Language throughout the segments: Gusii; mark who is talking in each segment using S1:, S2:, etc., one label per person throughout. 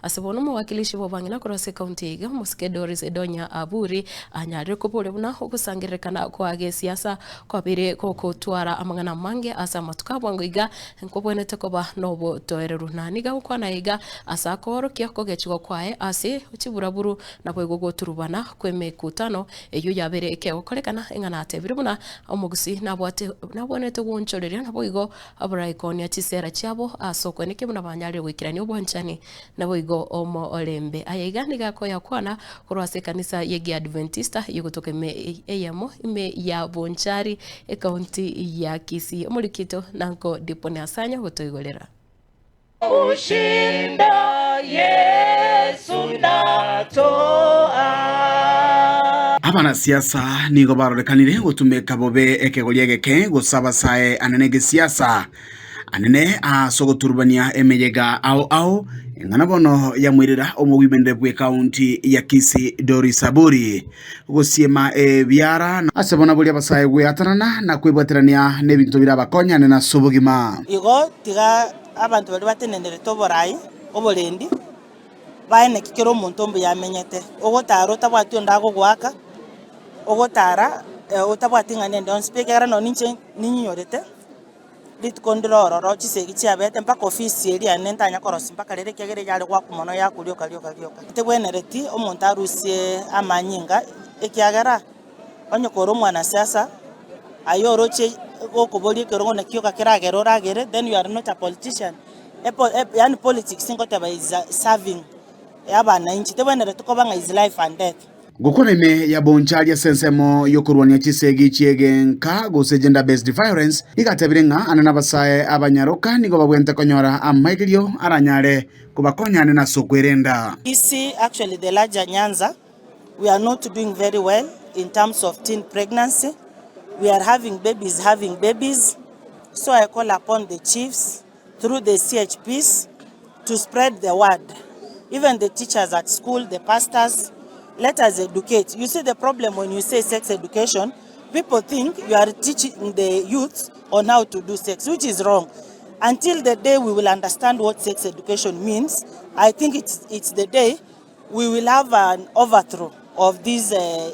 S1: Ase bono omowakilishi bw'abang'ina korwa ase ekaunti eye iga, omosike Doris Donya Aburi, anyarire koboria buna ogosangererekana kwa gesiasa kwabeire gogotwara amang'ana amange ase amatuko a bwango iga nkobwenerete koba nobotoereru. Na nigo agokwana iga ase akoorokia okogechigwa kwaye ase chiburaburu naboigo goturubana kw'emekutano eyio yabeire ekegokorekana ng'a natebire buna omogusii nabwate nabwenerete gwonchoreria naboigo Abaraikonye chisera chiabo ase okwenekia buna banyarire goikerania obwanchani, naboigo omorembe. Aya iga nigo akoyakwana korwa ase ekanisa y'Egeadventista y'ogotoka ime eyemo ime ya Bonchari, ekaunti ya Kisii. Omoriki oito Nanko Dipone Asanya ogotoigorera.
S2: Ushinda Yesu natoa.
S3: Abanasiasa nigo barorekanire gotumeka bobe ekegoria egeke gose abasae anene gesiasa anene ase ogoturubania emeyega ao ao eng'ana bono yamoirera omogwimende bw'ekaunti ya Kisii Doris Aburi gosiema ebiara ase bono boria abasae gweatanana na kwebwaterania nebinto birabakonye anene ase obogima.
S4: Igo tiga abanto baria batenenerete oborai, oborendi, bae naki kera omonto mbuya amenyete. Ogotara otabwati onde agogoaka, ogotara otabwati ng'a nende onsi pi ekiagera nonye ninche ninyorete, rituko ndire ororo chisegi chiabete mpaka ofisi eria yane ntanya korosia mpaka rero ekiagera eyare goakwa mono yakwa rioka rioka rioka. Tebwenereti omonto arusie amanyinga ekiagera onye kore omwanasiasa aye oroche gokoboria ekerogo naki oka keragere oragere then you are not a politician. Epo yaani politics ngoteba is a serving abananchi tebwenereti koba ng'a is life and death.
S3: Gokwana ime ya Bonchari ase ensemo y'okorwania chisegi chi'egenka gose gender based violence, nigo atebire ng'a ane nabasae abanyaroka nigo babwenerete konyora amaigerio aranyare kobakonya ane nase okwerenda.
S4: Kisii actually the larger Nyanza we are not doing very well in terms of teen pregnancy, we are having babies having babies, so I call upon the chiefs through the CHPs to spread the word, even the teachers at school, the pastors, let us educate. You see the problem when you say sex education, people think you are teaching the youths on how to do sex, which is wrong. Until the day we will understand what sex education means, I think it's, it's the day we will have an overthrow of this uh,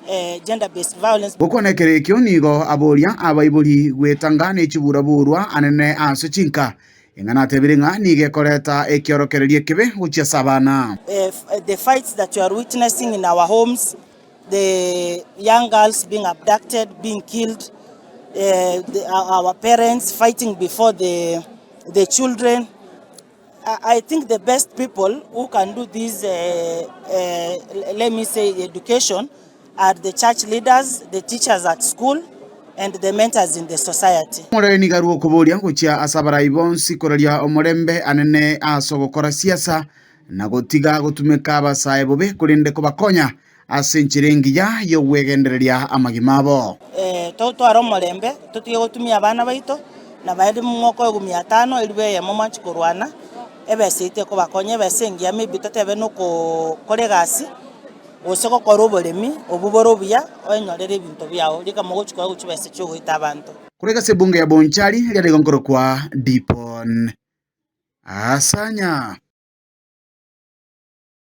S4: uh, gender-based violence.
S3: Gokwana ekero ekio nigo aboria abaibori gwetanga ne chibura-burwa anene ase chinka, eng'ana atebire ng'a nigo ekoreta ekiorokererio ekebe gochia ase abana.
S4: The fights that you are witnessing in our homes, the young girls being abducted, being killed, the, our parents fighting before the, the children. I think the best people who can do this, uh, uh, let me say, education are the church leaders, the teachers at school, and the mentors in the society.
S3: Omorere nigo arue okoboria gochia ase abarai bonsi koraria omorembe anene ase ogokora siasa, na gotiga gotumeka abasae bobe, korende kobakonya ase enchera engiya y'ogwegendereria amagima abo.
S4: Totware omorembe, totige gotumia abana baito, na baria mokoegwa mia tano, elifu eyemo mwanche korwana, ebesa eyio tekobakonya, ebesa engiya maybe totebe na okokora egasi, gose gokora oboremi obwo bore obuya, oenyorere ebinto biago, rika mogochi koegwa chibesa chiogoita abanto.
S3: Korwa ase ebunge ya Bonchari, riarenge nkorokwa Dipon Asanya.